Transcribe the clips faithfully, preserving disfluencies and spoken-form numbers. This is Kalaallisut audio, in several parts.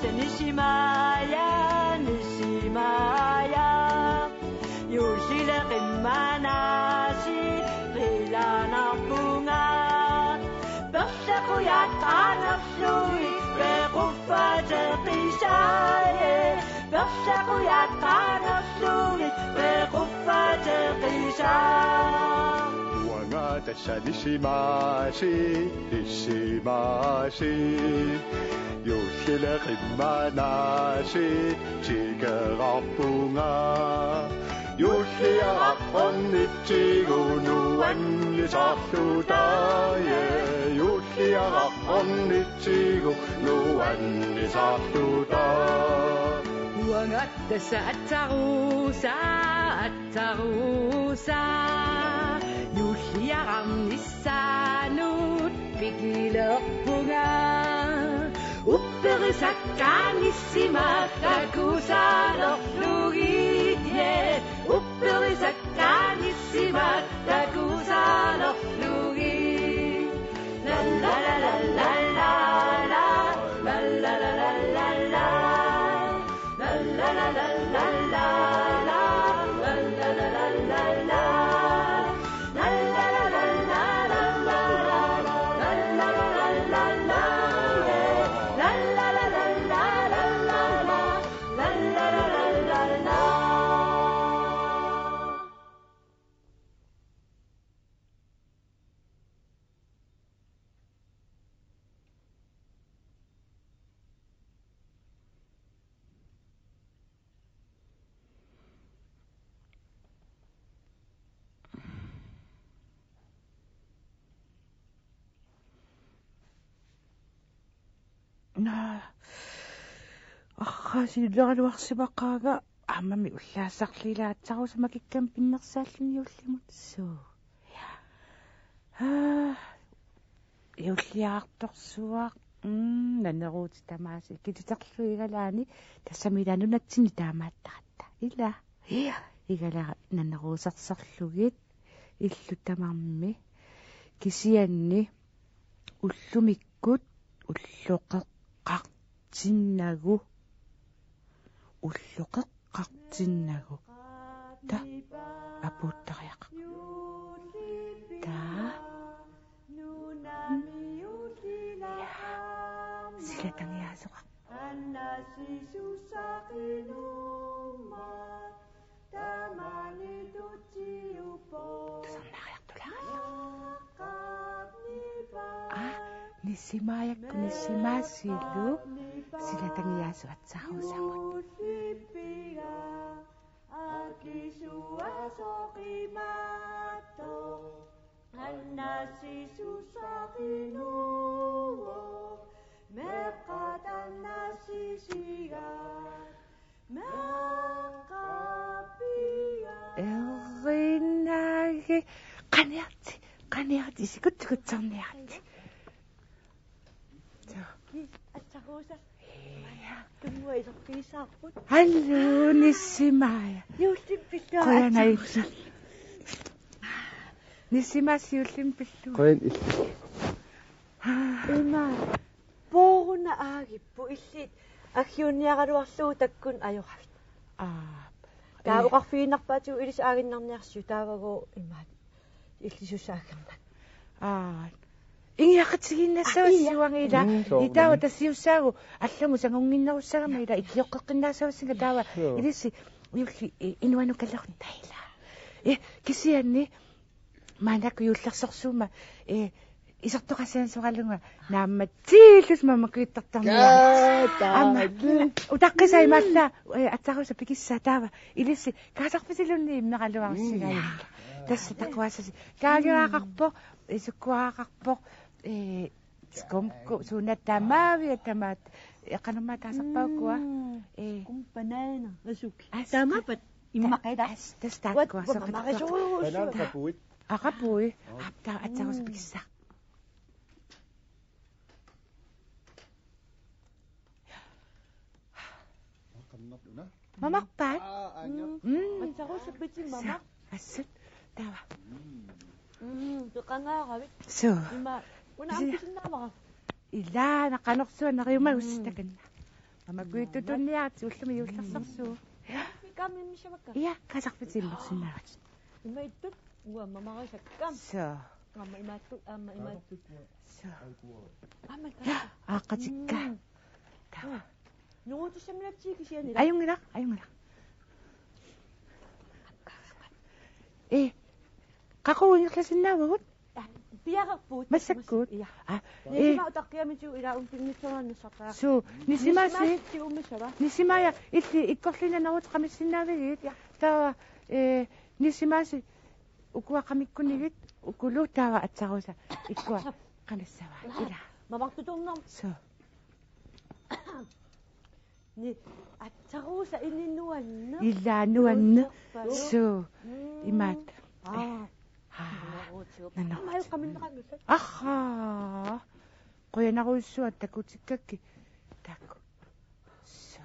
Nissimaaja, Nissimaaja, juullileqimmanaasiit qilanarpunga. Perlaqujat qanerlugit pequffateqisaaje, perlaqujat qanerlugit pequffateqisaa. Uanga tassa Nissimaasiit, Nissimaasiit, juullileqimmanaasiit tikeqarpunga. Juulliaraq ornitsigu nuannisarluta, ja, juulliaraq ornitsigu nuannisarluta. Uanga tassa Atsaruusa, Atsaruusa, juulliaraq nissaanut pikilerpunga. Upperisakka nissimat takusaalerlugit, ja, upperisakka nissimat takusaalerlugit. La la la la la la la, la la la la la la. Naa. Arraa, siuleraluarsimaqaanga. Aammami ullaasarli, ilaa, Atsaruusa makikkami pinnersaalluni juullimut. Suu. Ja. Aa. Juulliartorsuaq. Mm, naneruutit tamaasa. Ikititerlugit igalaani. Tassami ilaa nunatsinni taamaattaratta. Ilaa. Ja. Igalaara naneruusersorlugit. Illut tamarmi. Kisianni ullumikkut ulloqeqqartinnagu. Ulloqeqqartinnagu. Ta. Apuuttariaqarpoq. Ta. Sila tangiaasoqarpoq. Tusarnaariartulaarlugu. Aa, Nissimaajakku Nissimaasilu sila tangiaasoq Atsaruusamut. Erinagi. Qaniarti, qaniarti, sikuttukutsorniarti. Suu. Atsaruusa. Tunnua isorpigissavarput. Hallo, Nissimaaja. Juullimi pillunga. Qujanaq. Atsaruusa. Nissimaasi, juullimi pillunga. Qujan illit. Ima. Pooruna aagippu illit aggiunniaraluarlugu takkut ajoravit. Aa. Taa, ee, oqarfigiinnarpaatigut ilissi aaginnarniarsiuk taavagooq imaat illisussaagama. Aa. Ingiaqatigiinnassavassi. Aa, ia. Uanga ilaa. Mm, suu. Itaava tassiussaagu allamut sangunnginnerussagama ilaa ikioqqeqqinnaassavassinga taava. Suu. Ilissi juulli, ee, inuanukalerutta ilaa. Ee, kisianni maannakkut juullersorsuummat, ee, isertoqassagaluarlunga naammatsillusi mamakujuttartarniarlugu. Kaa, taa. Aamma utaqqisai maalla, ee, Atsaruusa pikissaa taava. Ilissi kaasarpisiluunniit immeraluarussigaluarlunga. Mm. Tassa takuassasi. Kaagioqarpoq, ee, sukkuaqarpoq, ee, skumkuk, sunatta maavia tamaat, ee, qanormaa taasarpaakkua. Mm. Ee. Skum, bananer, asuki. As-, tamaappat. Immaqa ilaa. As-, tassa taakkua. Uat, uat, soqutikkua. Mamarisuu. Bananer qapuit. Aa, qapuit. Aa. Aap, taava Atsaruusa pikissaa. Mamarpaat? Aa, aanga. Mm. Atsaruusa piti mama. Assut. Taava. Mm, peqangaaravit. Suu. Ima, una. Isi-, aamma pisinnaavara. Ilaa, naqanersuaq neriuma. Mm. Ussitakanna. Aamma kuittutunniaat ullumi juullersorsuuvoq. Kaamimmisavakka. Ja, kasarpit immersinnaavatit. Imaattut uamma marisakka. Soo. Aamma imaattut, aamma imaattut. Soo. Aamma. Ja, aaqqatikka. Mm. Taava. Nuutissamilapsi kisianni. Ajunngilaq, ajunngilaq. Ee, qaqugu ingerlasinnaavagut? Piareerpugut. Massakkut? Ja. Aa, ee. Nisima utaqqiamitsigu ila untinngitsoornissartaa. Suu, nisimasi. Nisimasi uumissava? Nisimaaja illit ikkorliinnarlutit qamissinnaavigiit. Ja. Taava, ee, nisimasi ukua qamikkunigit, ukulu taava atsaruusa ikkua qamissavaat. Ila. Mamartutornarpoq. Suu. Ni, atsaruusa ini nuanneq. Ila nuanneq. Nuanneq. Suu. Mm. Imaattoq. Aa. Aa. Nuanneq. Nuanneq. Aamma ajoqaminneqanngillat. Ahaa. Qujanarujussuaq takutikkakkit. Taakku. Suu.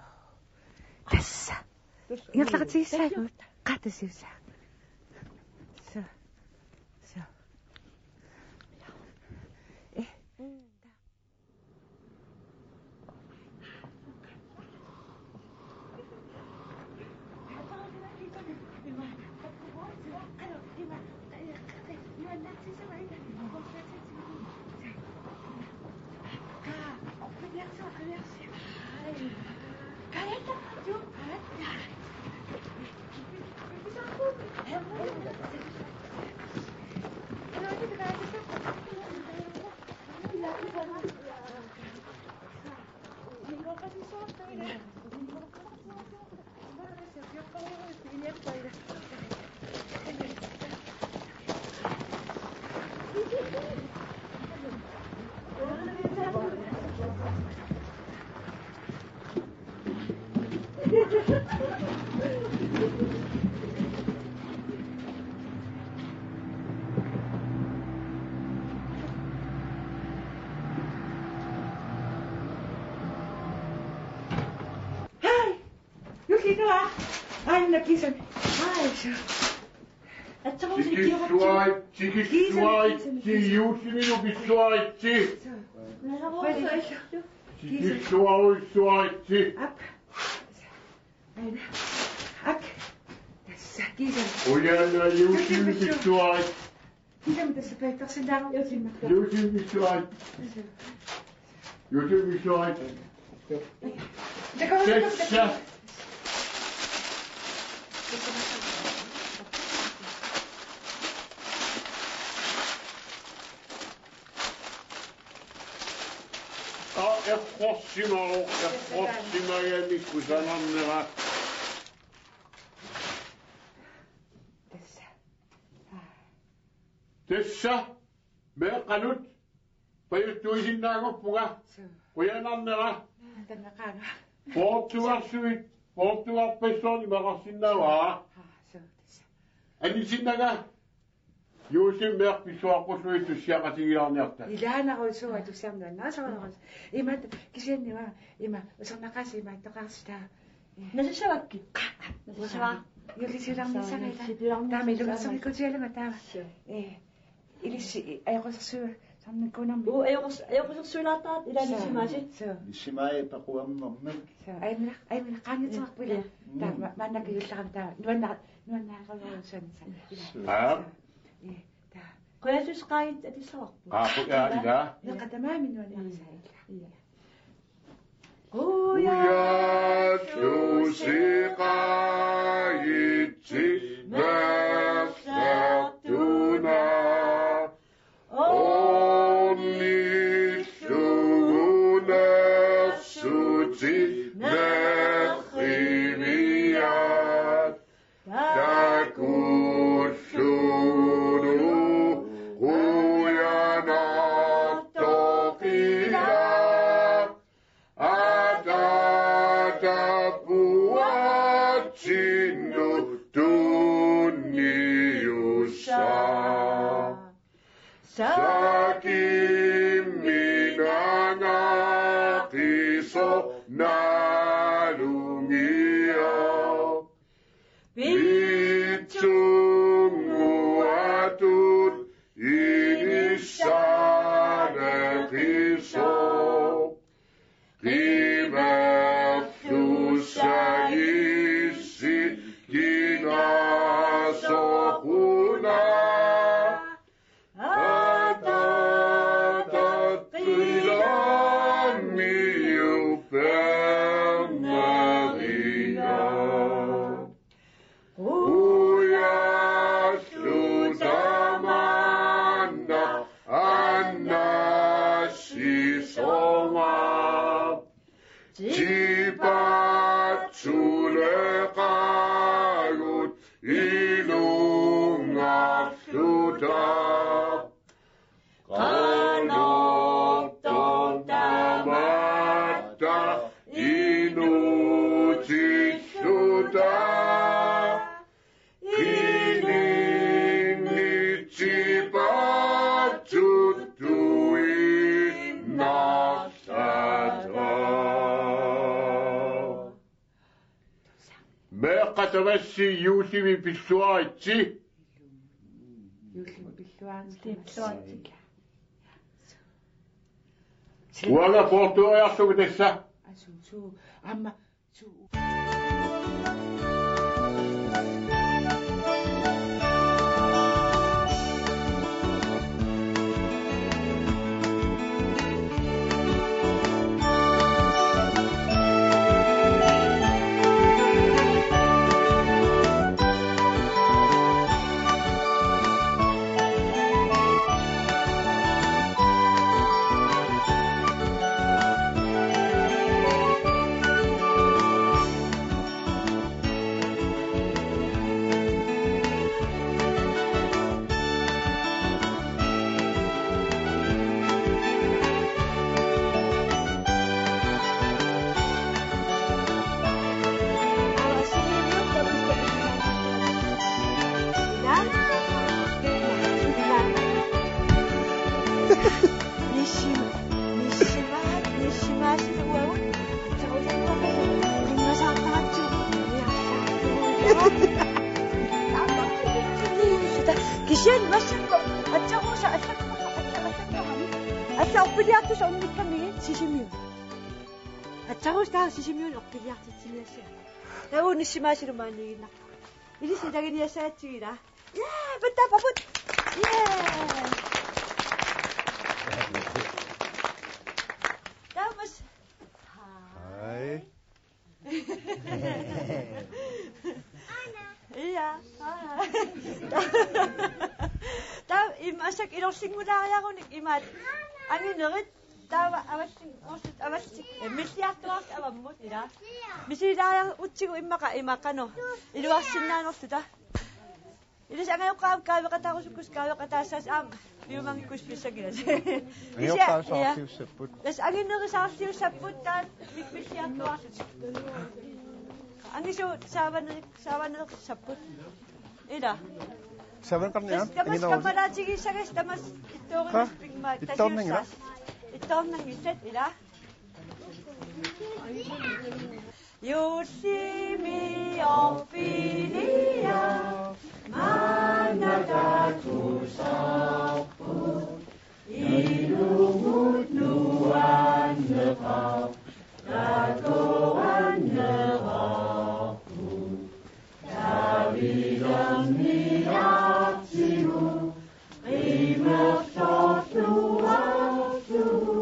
Tassa. Tassa. Ingerlaqatigissaagut. Qaa, tassa. Suu. Suu. Ee. Mm. Hej! Juullillu, aa. Aana kisami. Hej, så. Tikissuaritsi, tikissuaritsi, juullimilu pissuaritsi. Tikissuaritsi, tikissuaritsi. Aap. Aana. Aak. Tassa, kisami. Ujaana juullimilu pissuaritsi. Kisami tassa paittorsinnaagama juullimma. Juullimilu pissuaritsi. Juullimilu pissuaritsi. Tassa. Aa, errorsimavoq, errorsimagami kusanarnera. Tassa. Tassa. Meeqqanut pajuttuisinnaagorpunga. Suu. Qujanarnera. Tamakkaanga. Poortugarsuit, poortugarpassuarnik imaqarsinnaavara. Aa, suu, tassa. Anisinnaga. Juullimi meeqqat pissuaqqusuit tussiaqatigilaarniarta. Ilaanarusuaq tussiarniarnaasaruarus. Imaattoq kisianni uanga, ima, usernaqqaasi imaattoqarsitaa. Nasissavakkit. Nasissavaa. Juullisiularnissara ila. Sipilarnissara. Taama ilungersunngikkuutigalunga taama. Suu. Ee. Ilissi, i-, ajoqusersuisarnikuunermi. Uu, ajoqus-, ajoqusersuilaartaat ila. Suu. Nisimasi. Suu. Nisimai paquammermik. Suu. Aimila, aimila qaangiuteqarpoq ila. Ja. Mm. Taama, maannakkut juullerami taama. Nuanna-, nuannaarujussuanisa. Ila. Suu. Aap. Suu. Ee, taava. Qujasusseqaagit atussavarput. Aa, quja-, ila. Meeqqat tamarmik nuannarisai ila. Ja. Qujasusseqaagitsi meeqqat tuna. Ornillugu nersutit nerriviat. Takullugulu qujanartoq ila. Ataatapuatsinnut tunniussaq. Sakimminangaqisoq nalungiaq. Pitsunnguatut inissaneqisoq. Qimer- Tipatsuleqagut ilungarluta. Qanortoq tamatta inuutilluta. Ilinni tipatsut tuinnarlata. Meeqqat tamassi juullimi pilluaritsi. Juullimi pilluaritsi. Uanga poortueriarlugu tassa. Asu, suu, aamma, suu. Nissima, nissima, nissimaasilu uagut. Kisianni massakkut aatsaat usa, aatsaat, aatsaat, aatsaat, aatsaat orpiliartussaq unnikkamigit Sisimiut. Aatsaat usa taava Sisimiuni orpiliartitsiniassaaq. Taava nissimaasilu maaniiginnarpoq. Ilissi taginiassaatsigila. Jaa, patta paput. Jaa. Taava mas. Hej. Hej. Ja, hej. Taava imma asak ilorsinngulaariarunik imaat anginerit taava avalli-, orsit avalli-, eh, milliartuaarsi avammut ila. Misililaariarutsigu immaqa imaaqano. Iluarsinnaanerluta. Ilissi angajoqqaat kaaveqataarusukkussi kaaveqataassaasi aamma piumanngikkussi pissanngilasi. Angajoqqaat saarliussapput. Tassa anginerit saarliussapput taava mik-, milliartuaarlutik. Angisuut saavanerik-, saavanerissapput. Ila. Saavanqarnia? Tassa tamassi anginerusi. Kammalaatigiissagassi tamassi ittoorinnassi. Ha? Pingmaat. Ittoornanngila? Tasiussaasi. Ittoornanngillat ila. Juullimi orpiliaq maanna takusarput, ilumut nuanneqarpoq, takoranneqarpoq. Tavilerniartigu, qimersortuartugu,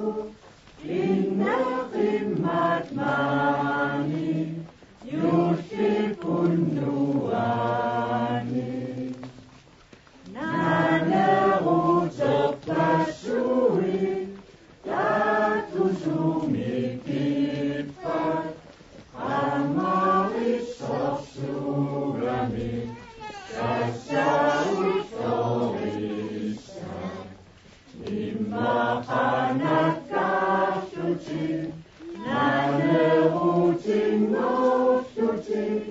innaqimmat maani, juullip unnuani. Naneruterpassuit, takusumik kippat, qamarissorsuugami, tassa uttorissat. Immaqa nakkarlutik, nanerutinngorlutik,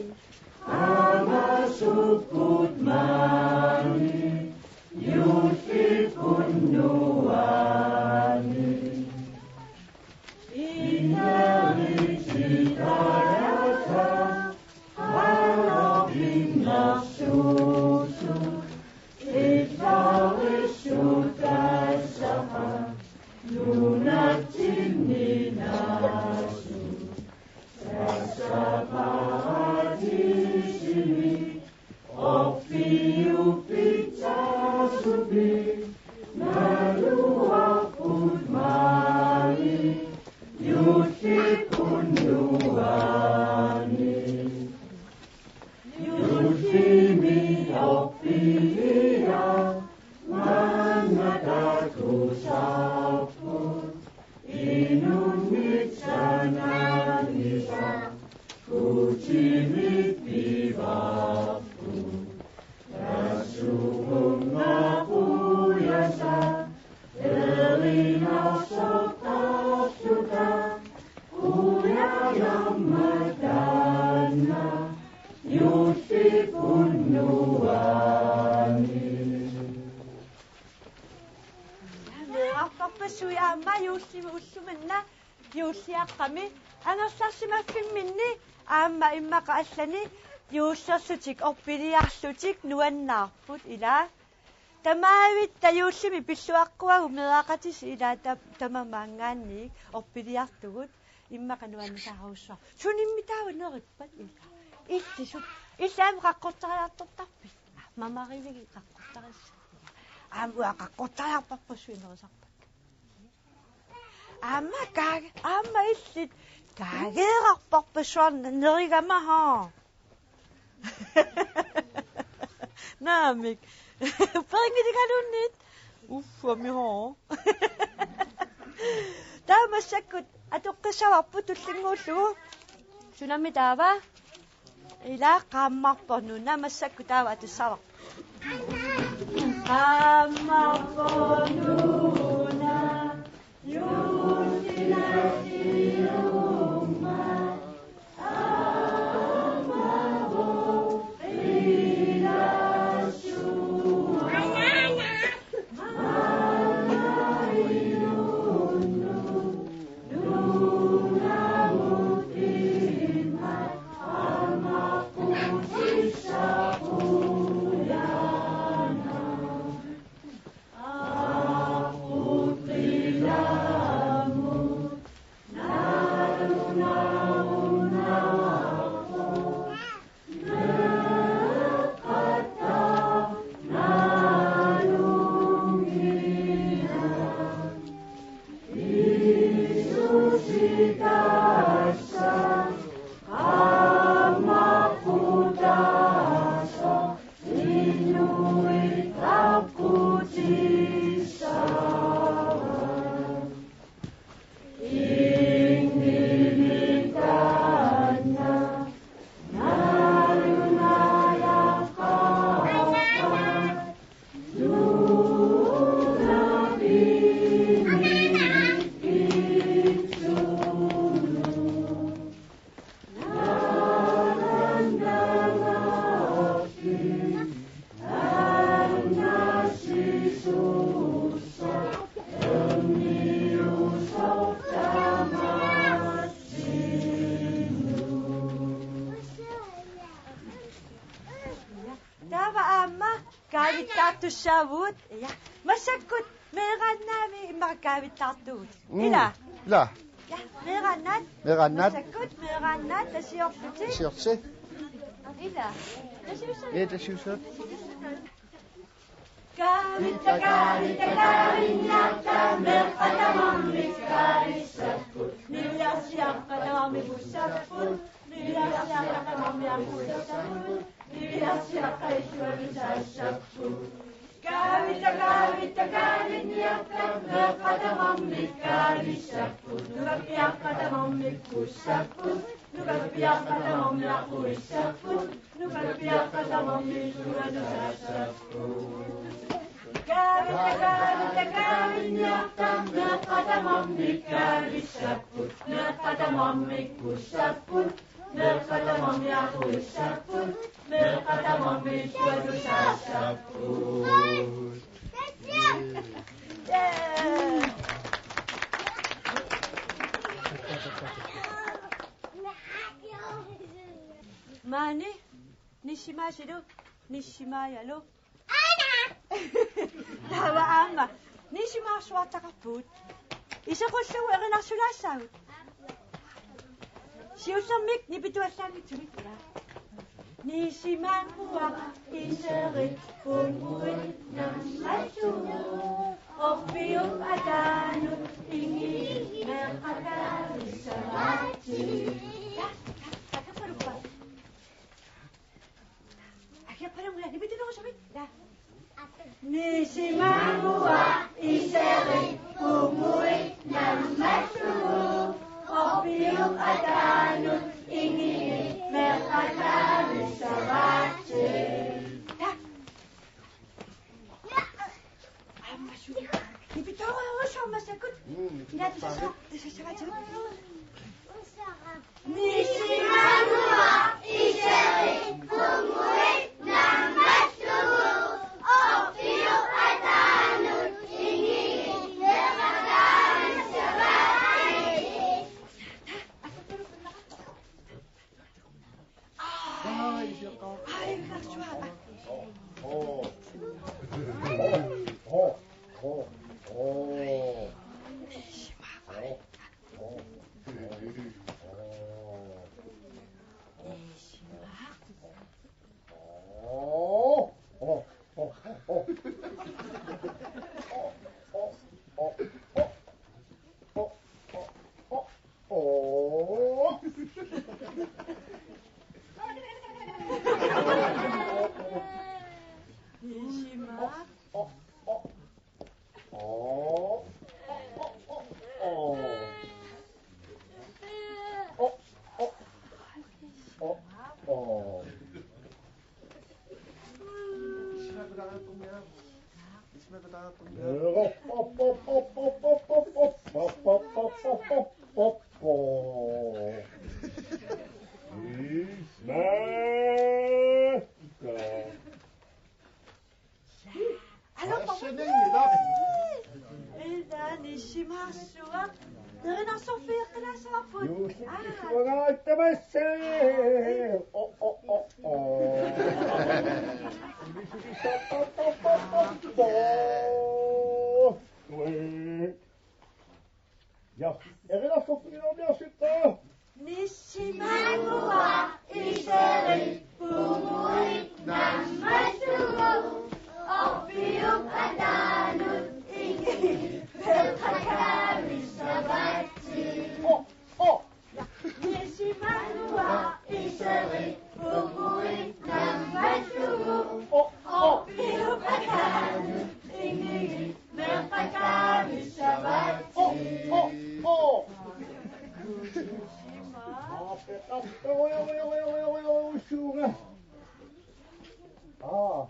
qamasukkut maani, juullip unnuani. Ineritikkatta, qanorpinnarsuusoq, illorissutassaqaaq, nunatsinni naasut, tassa paradiisimi, orpiup pitsaasumik, naluarput maani, juullip unnuani. Juullimi orpiliaq, maanna takusarput, inunnit sana. Sui aamma juullimi ullumanna juulliaqqami angerlarsimaffimminni aamma immaqa allani juullerlutik orpiliarlutik nuannaarput ilaa. Tamaavitta juullimi pilluaqquagut meeraqatisi ilaa ta-, tamamaanngaanniit orpiliartugut immaqa nuannisarujussuaq. Sunimmi taava nerippat ilaa. Illisut. Illit aamma qaqqortariartortarpit? Mamarivigit qaqqortarissat. Aamma uanga qaqqortariarparput suinerisarpakka. Aamma kaage-, aamma illit kaageerarparpassuarnik nerigama haa. Naamik. Upperingiligaluunniit. Uffami haa. Taava massakkut atoqqissavarput tullinnguullugu. Sunami taava? Ila qaammarpoq nuuna massakkut taava atussavarput. Qaammarpoq nuuna, juullilatiumma, qaammarpoq qilassu. Taava aamma kaavittaartussaavugut. Ja. Massakkut meeraannaami immaqa kaavittaartugut. Mm. Ila. Ila. Ja, meeraannaat. Meeraannaat. Massakkut meeraannaat tasiorlutik. Tasiorsi. Ila. Tasiussat. Ee, tasiussat. Kaavitta, kaavitta, kaavinniarta, meeqqat tamarmik kaavissapput. Niviarsiaqqat tamarmik ussapput. Niviarsiaqqat tamarmik aquissapput. Niviarsiaqqat illuatussaassapput. Kaavitta, kaavitta, kaavinniarta, meeqqat tamarmik kaavissapput. Nukappiaqqat tamarmik ussapput. Nukappiaqqat tamarmik aquissapput. Nukappiaqqat tamarmik illuatussaassapput. Kaavitta, kaavitta, kaavinniarta, meeqqat tamarmik kaavissapput. Meeqqat tamarmik ussapput. Meeqqat tamarmik aquissapput. Meeqqat tamarmik illuatussaassapput. Maani, nissimaasilu, nissimaajalu. Taava aamma, nissimaarsuartaqarpugut. Isequllugu erinarsulaassagut. Siullermik nipituallaanngitsumik. Nisimannguaq iserit punguit nammallugu. Orpiup ataanut inginik meeqqat kaavissavaatsit. Nisimannguaq iserit punguit nammallugu. Orpiup ataanut inginik meeqqat kaavissavaatsit. Aamma suli. Nipitoorujussuaq massakkut. Mm, ila, nipitoorujussuaq. Tassa, tassa, tassa. Nisimannguaq iserit punguit nammallugu. Orpiup ataanut inginik meeqqat Ila nisimaarsuaq. Erinarsorfigeqqilaassavavut. Juullissavara tamassi. O, o, o, o. Ja, erinarsorfigilaarniarsitta. Nisimaannguaq iseri punguit nammallugu orpiup ataanut ingi meeqqakaavissavaatsi. O, o. Nisimaannguaq iseri punguit nammallugu orpiup ataanut ingi meeqqakaavissavaatsi. O, o, o. Aa.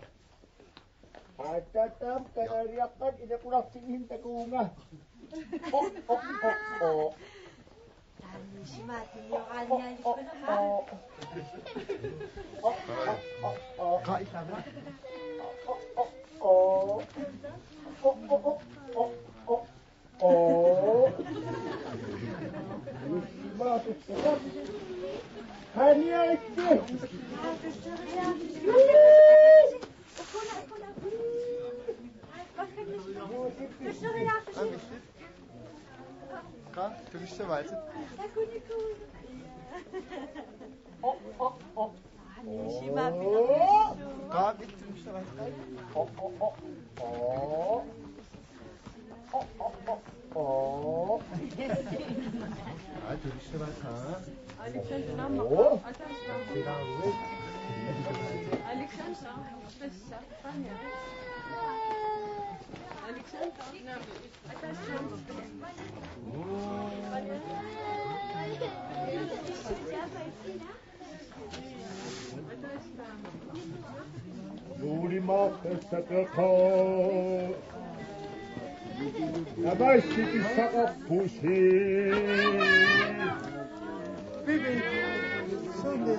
Aatsaat taama kanariaqqat ilequnartigisinnakuuvunga. O, o, o, o. Taanna nisimaat pinioraanialikkunama. O, o, o. O, o, o, o, o. Oo. Nisimaat. Qaniaritsi. Qaa, tunissavaatit. Qaa, tunissavaatit. Qaa, tunissavaatit. Alexander, Alexander. Juulimaaq tassapeqqa. Tamassi pissaqarpusi. Bibi. Sunde.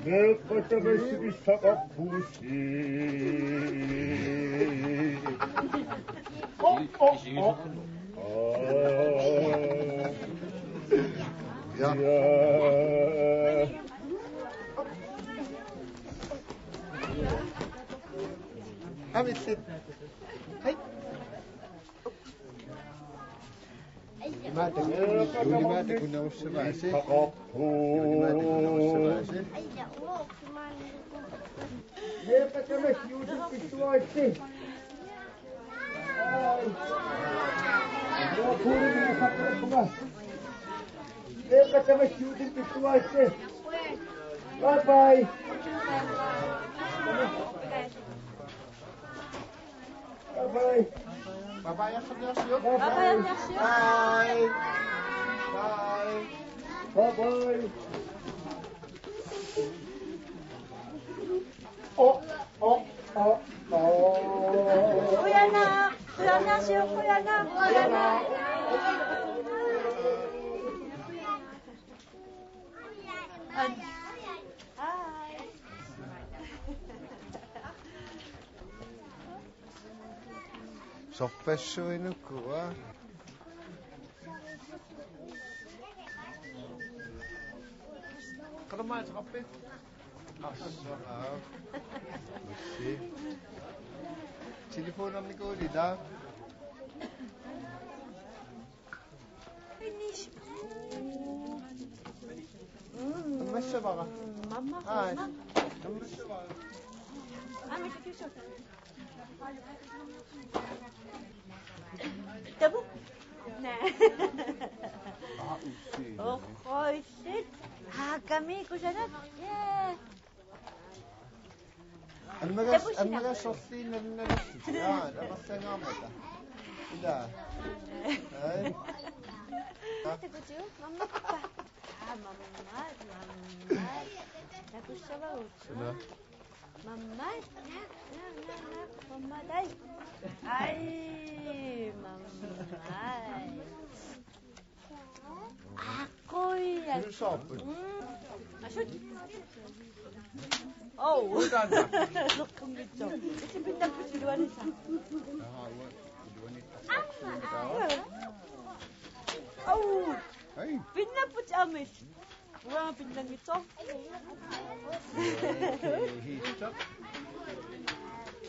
Meeqqat tamassi pissaqarpusi. O, o, o. Ja. Ja. Amitsit. Hej. Juulimaaq takunarussavaasi. Juulimaaq takunarussavaasi. Bye bye. Bye bye. Bye bye, Asha. Bye bye. Bye bye. Bye bye. Oh, oh, oh, oh. Qujanaq, qujanaq, Asha, qujanaq, qujanaq. Hi. Sorpassuinuku, aa? Qanormaa ateqarpit? Assut, aa. Ussi. Telefonernikuulit, aa? Ammassavara. Aap. Ammassavara. Tabu. Naa. Aa, ussi. Oqoissit. Aa, kami kusanat. Jee. Ammagas-, takusinnaavat. Ammagas sorliinnannarlusi. Jaa, tamarsangaarmata. Ila. Ai. Takusiu? Mammappa. Aa, mamma, mamma. Takussavagut. Ila. Mamma? Mamma, dai. Ai, mamma. Aqquiaq. Illu saappu. Mm. Asut. Oh. Utanna. Soqqunngitsoq. Isi pinnapput iluanissaq. Aha, ua-, iluanissaq. Au. Ai. Pinnapput aamma. Uanga pinnanngitsoq. Hiitsoq.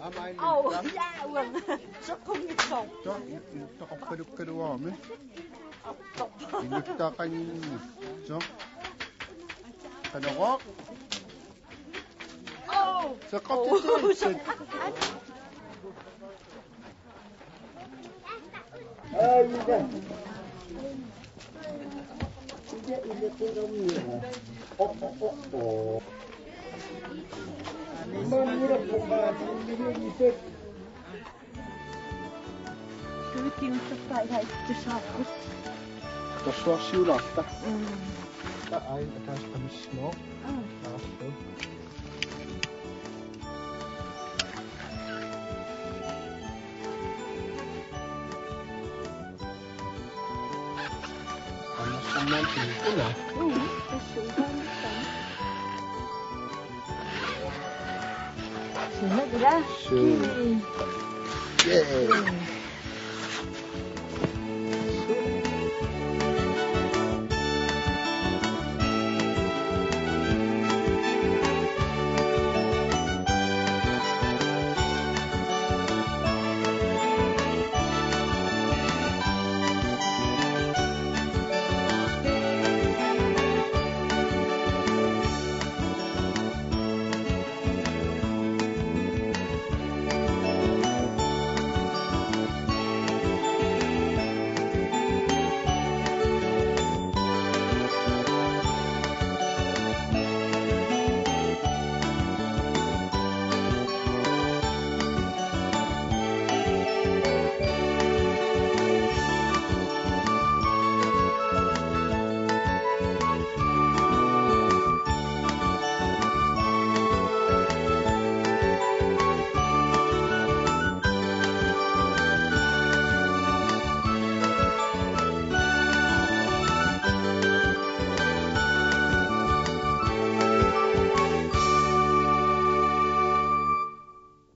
Aamma au, ilitsoq. Ja, uanga. Soqqunngitsoq. Soq, i-, i-, toqorpalukkaluarami. Artorpa. Inuttaqanngitsoq. Qanorooq. Au. Soqqortitsi. Au. Tuutiussappa ilaittusaapput. Tassuarsiulaarta. Mm. Ta ai atas kamisno. Mm. Astu. Annersunnaarput una. Mm, tassuugaannissaa. Suna ila. Suu. Kiwi. Yay. Mm.